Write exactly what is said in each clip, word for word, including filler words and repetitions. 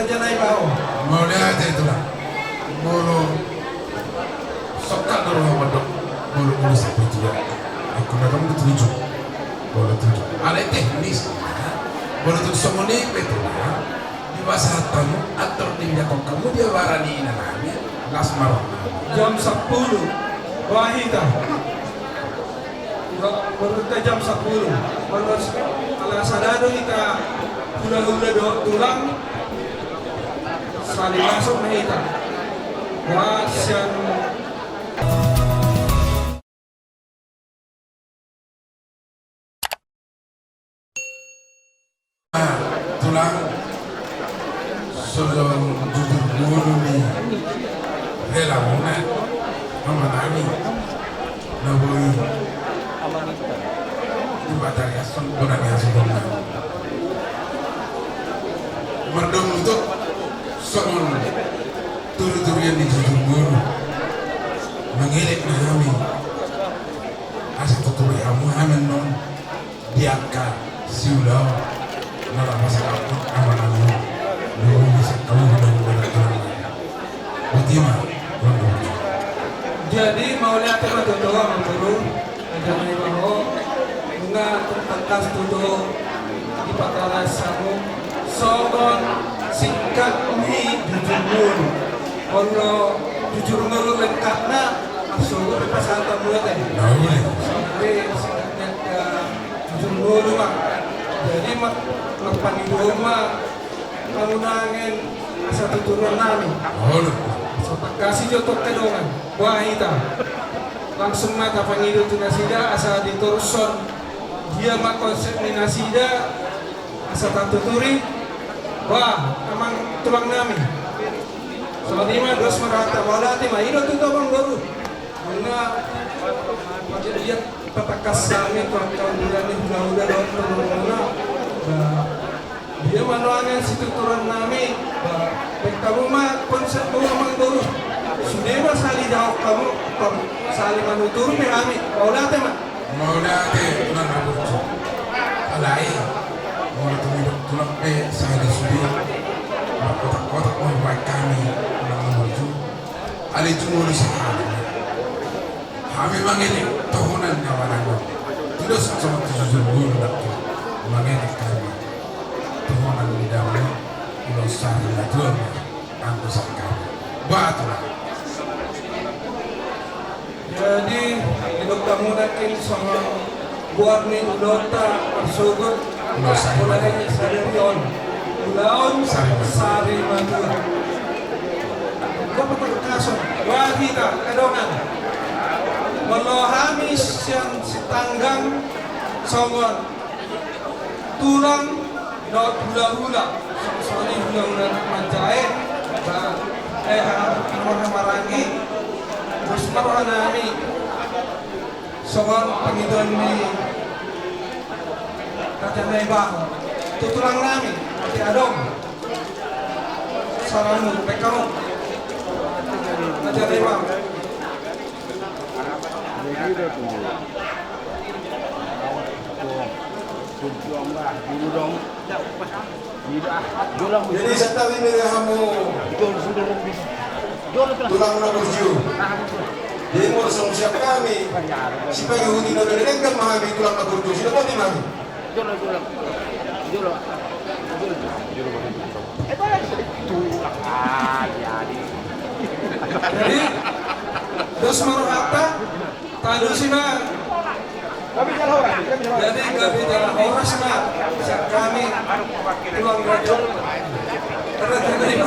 Mauliate tulang. Molo sokak do roha mandok molo molo sapu tua. Aku na kamu tuju. Molo tuju. Alai teknis. Molo tuju songon i pe tulang. Di masa tamu atur di dia kau kamu dia barani ina nami. Las marona. Jam sepuluh. Wahita. Menurut jam sepuluh. Menurut ala sadado hita hula-hula dohot tulang. Sali masuk ma hita. Wah, sian. Tulang, songon jujur ngolu ni hela muna, amanami, na boi di matariason bona ni hasu bona. Mardomu tu songon turi-turian ni jujur ngolu, mangelek ma hami, asa tuturi hamu hami non. Di angka siulaon na lapas amanami. Dulu bisa kau bilang pada tulang. Botima. Jadi mauliate ma tutu amang boru. Jadi mau nunga tertekas tutu di pakaras samu songon singkat ni jujur ngolu. Ono jujur ngolu lengkapna. Asuhu pe pasahat mauliate. Sampai singkatnya ke Jujur ngolu ma. Jadi ma, marpangidoan ma hamu nangkin asa tuturuan nami. Olo. Asa tangkasi jo tu angka dongan. Bah hita. Langsung ma tapangido tu nasida asa ditorushon. Dia ma konsep ni nasida asa tatuturi. Bah, amang tulang nami. Songon i ma dos ma rohanta, mauliate ma, i do tutu amang boru. Nunga, mungkin dia patangkas hami tu angka ulaon ni hula-hula dohot turunanna. Bah, dia ma nuaeng situturan nami. Bah, baen hamu ma konsep muna amang boru. Sude ma sali jawab hamu, hamu sali manuturi pe hami. Mauliate ma. Mauliate tulang na burju. Alai molo tumidok tulang pe sahali sude. Markotak-kotak ma hubaen hami tulang na burju. Alai jumolo sahali hami mangelek tohonan na manang on. Tudos songon tu jujur ngolu nangkin mangelek hami tohonan ni damang on. Ulos sari na tuan. Anggo sangkap. Bah tulang. Jadi didok hamu nangkin songon goar ni ulaonta marsogot. Ulaon sari. Ulaon sari on. Ulaon sari. Sari matua. Dapat terkason. Wah hita angka dongan. Molo hami sian Sitanggang songon tulang dohot hula-hula, songon i hula-hula manjae, ba, eh, ha, nomor hamaranggi, dos ma roha nami, songon pangidoan ni raja nami bah, tu tulang nami, ate adong, saranmu, pekamu, raja nami bah. Jadi santabi ma di hamu tulang na burju. Jadi molo songon sian hami, sipangihuti na denggan ma hami tulang na burju, sidapoti ma hami. Jadi dos ma rohanta. Talusi ma. Jadi gabe jala horas ma. Sian hami tulang raja. Raja nami.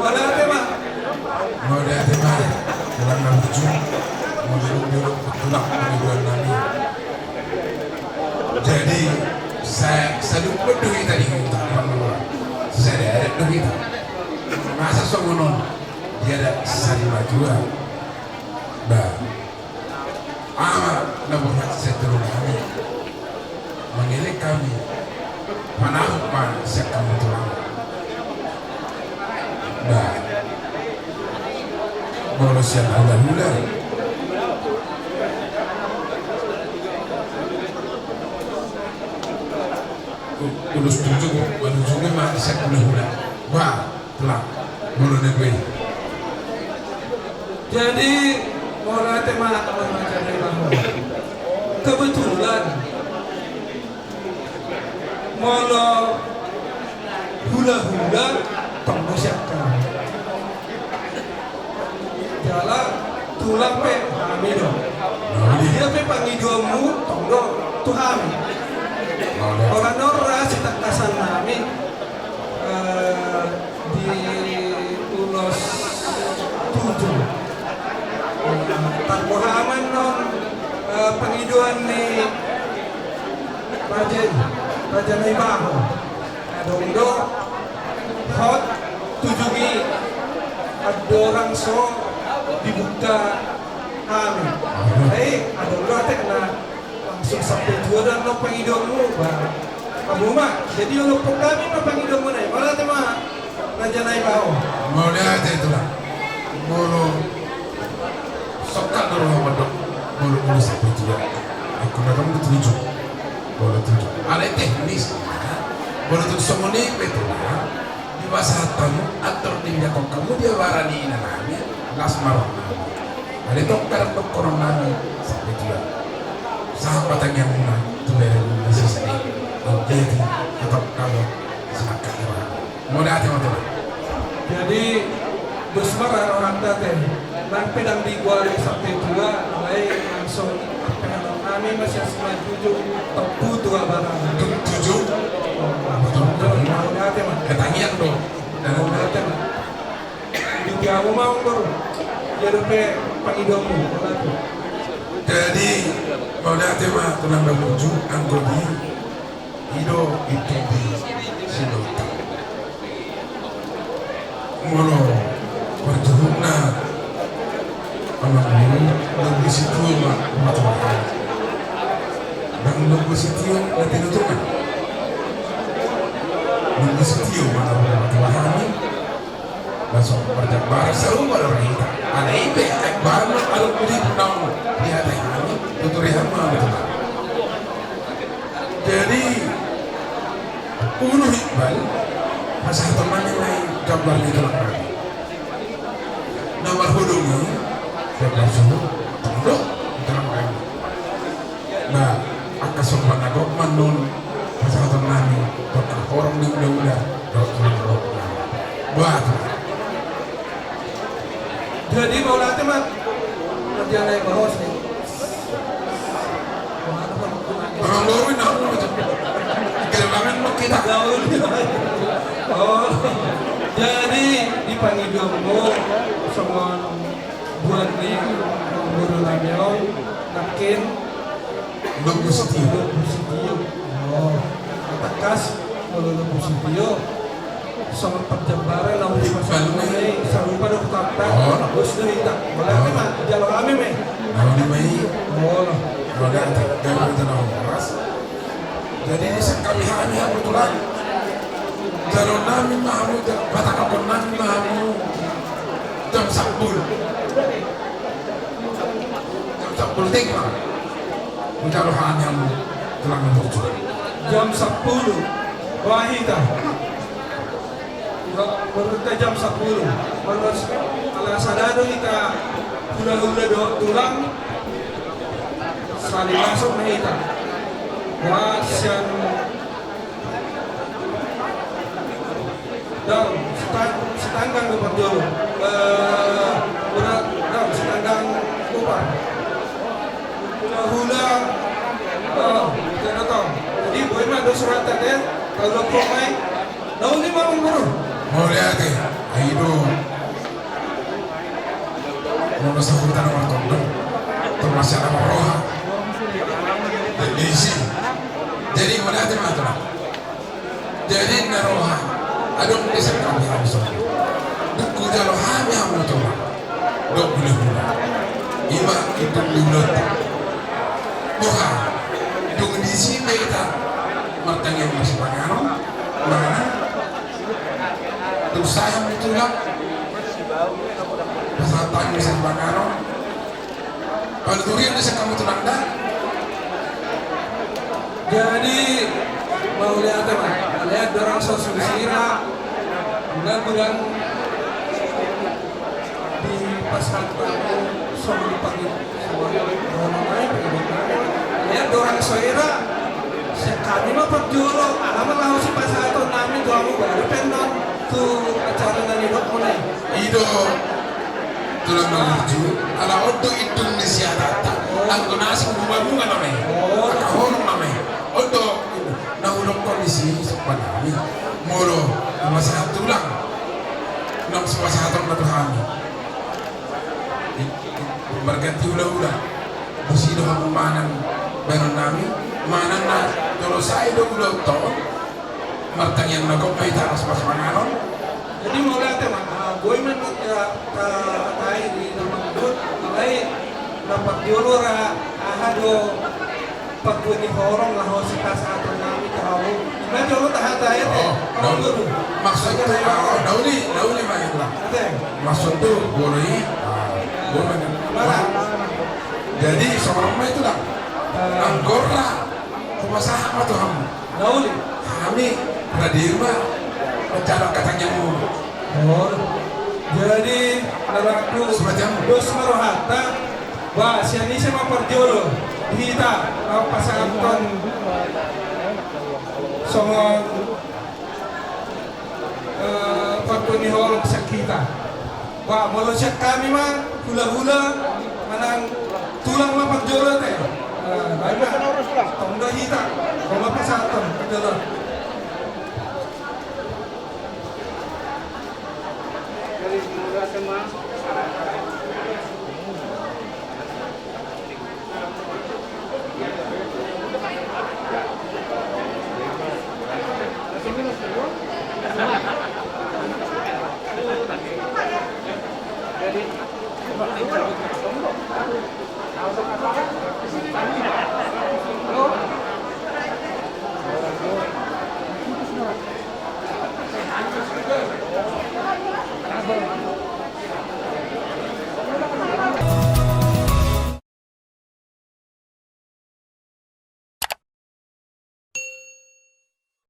Mauliate ma. Mauliate ma. Tulang na burju. Mauliate ma tulang na burju. Jadi sa, sadungkon do hita di huta, sada adat do hita. Masa songon on. Dia ada sari matua. Bah. Ama na borhat sian tulang hami. Mangelek hami. Manahuk ma sian hamu tulang. Bah. Molo sian hula-hula. Ulos tujuh, manujungi ma di sian hulahula. Wah, telah. Molo na gue. Jadi, mauliate ma, teman-teman, jadi bahwa kebetulan molo hulahula tong do sian hami. Jala tulang pe hami do. Dia pe pangidoanmu tong do tu hami. Holan on ra sitangkasan nami, eh, di ulos tujuh. Tarboha ma annon, eh, pangidoan ni raja i, Raja Naibaho. Adong do hot tujuh i, andorang so dibuka hami. Ai adong do atik na langsung sampe tua do annon pangidoanmu, ba. Hamu ma, jadi olophon hami ma pangidoanmuna i. Mauliate ma, Raja Naibaho. Mauliate, tulang. Molo songkap do roha mandok molo ulos sampe tua. Aku na dong di tujuh. Molo tujuh. Alai teknis. Molo tujuh songon i pe, tulang. Dipasahat hamu, atur di dakon hamu di abara ni inanami, las ma rohanami. Alai tong kadang dohonon nami, sampe tua. Sahat ma tangiangmuna tu beremuna sisada i. Au jadi, atau kamu, silakan, Ibu. Mauliate ma, tulang. Jadi, dos ma rohanta ate. Nang pe dang digoari sampe tua, alai langsung pe hami ma sian simanjujung, tompu tu abara. Tujuh. Betul. Mauliate ma. Ketangiang do. Mauliate ma. Di hamu ma, Amangboru. Ia dope pangidoanmu, mauliate. Jadi, mauliate ma, tulang, dapotan anggo di i do i tu di sinolta. Molo parjuhutna, Amangboru, lobi sitio ma, matuaha. Dang lobi sitio na tinutukan. Lobi sitio ma na matuaha i. Langsung parjambaran sarupa do hita. Alai i pe, baru adong di naung dihatai hami, tuturi hami ma, tulang. Jadi, ulu Iqbal, pasahaton nami ma i gambar ni tulang nami. Na marhudung i, gambar suhut, tong do, tulang nami. Ba, angka somba na gok ma annon pasahaton nami, tong horong ni hulahula, dohot tulang. Ba, tulang. Jadi, mauliate ma. Nanti alai bahos ni. Amangboru, na, gelangan ma hita. Oh, jadi di pangidoanmu songon boan ni Amangboru nami on, nangkin lobi sitio. Lobi sitio. Oh, tangkas molo lobi sitio. Songon parjambaran naung dipasahat nami, sarupa do hutanta. Oh. Bagus do hita. Mauliate ma, jalo hami ma i. Nauli ma i. Molo. Mauliate, gabe hita na horas. Jadi, disangkapi hami hamu, tulang. Jalo nami ma hamu, jalo, patangkapon nami ma hamu. Jam sampulu. Jam sampulu tinggal. Jalo hami hamu, tulang, na burju. Jam sampulu. Wah, hita. Menurut jam sampulu. Menurut alasan anu hita, hulahula dohot tulang, saling masuk ma hita. Wah, sian Dang, sitang-, sitanggang do parjolo. Eh, urat, dang, sitanggang upar. Hula, oh, tidak tahu. Jadi, boi ma dos rohanta ate, kalau kau mai, nauli ma, Amangboru. Mauliate, ai do. Molo sahuta na martondong, termasuk na marroha. Jadi, mauliate ma, tulang. Jadi na roha, adong disangkapi hami songon i. Dung hujalo hami hamu, tulang, dohot hulahula. Ima induk ni ulaonta. Boha, dung disi ma hita martangiang marsipanganon, manang dung sae hamu, tulang, pasahat hami marsipanganon. Panuturion do sian hamu, tulang, da. Jadi, Mauliate ma, mauliate, dorang so sisira, na godang dipasahat songon pagi, songon roha nami, pagi nami. Mauliate, dorang so ira, sian hami ma parjolo, ala ma laho sipasahaton nami tu hamu, baru pe annon tu acara na nidokmu na i. I do, tulang na burju, ala on do indung ni siatanta, anggo na asing bunga-bunga nama i, angka holong nama i, on do. Na hudokkon disi, sombong nami, molo hupasahat tulang, naung sipasahaton na tu hami, marganti hula-hula. Bosi do hamu mangan bahenon nami, mangan na tolosai do hulahuta on. Martangiang na gok ma hita, asa pas manganon. Jadi mauliate ma, ah, boi ma, ah, ah, tai di nama gok, alai na parjolo ra, aha do, pangkua ni holong laho sipasahaton nami tu hamu. Ima jolo tahatai ate. Oh, holong na, guru. Maksud tu, ah, na uli, na uli ma i, Tulang. Ate. Maksud tu, boleh i. Ah, boleh. Mana? Jadi, songon on ma i, Tulang. Ah. Anggo ra hupasahat ma tu hamu. Na uli. Hami, rade ma manjalo angka tangiangmu. Oh. Jadi, na rohangku, dos ma rohanta. Ba, sian ise ma parjolo di hita, eh, pasahathon songon, eh, pangkua ni holong sian hita. Ba, molo sian hami ma, hula-hula, manang tulang ma parjolo ate. Eh, baen ma. Tong do hita, tong ma pasahathon parjolo.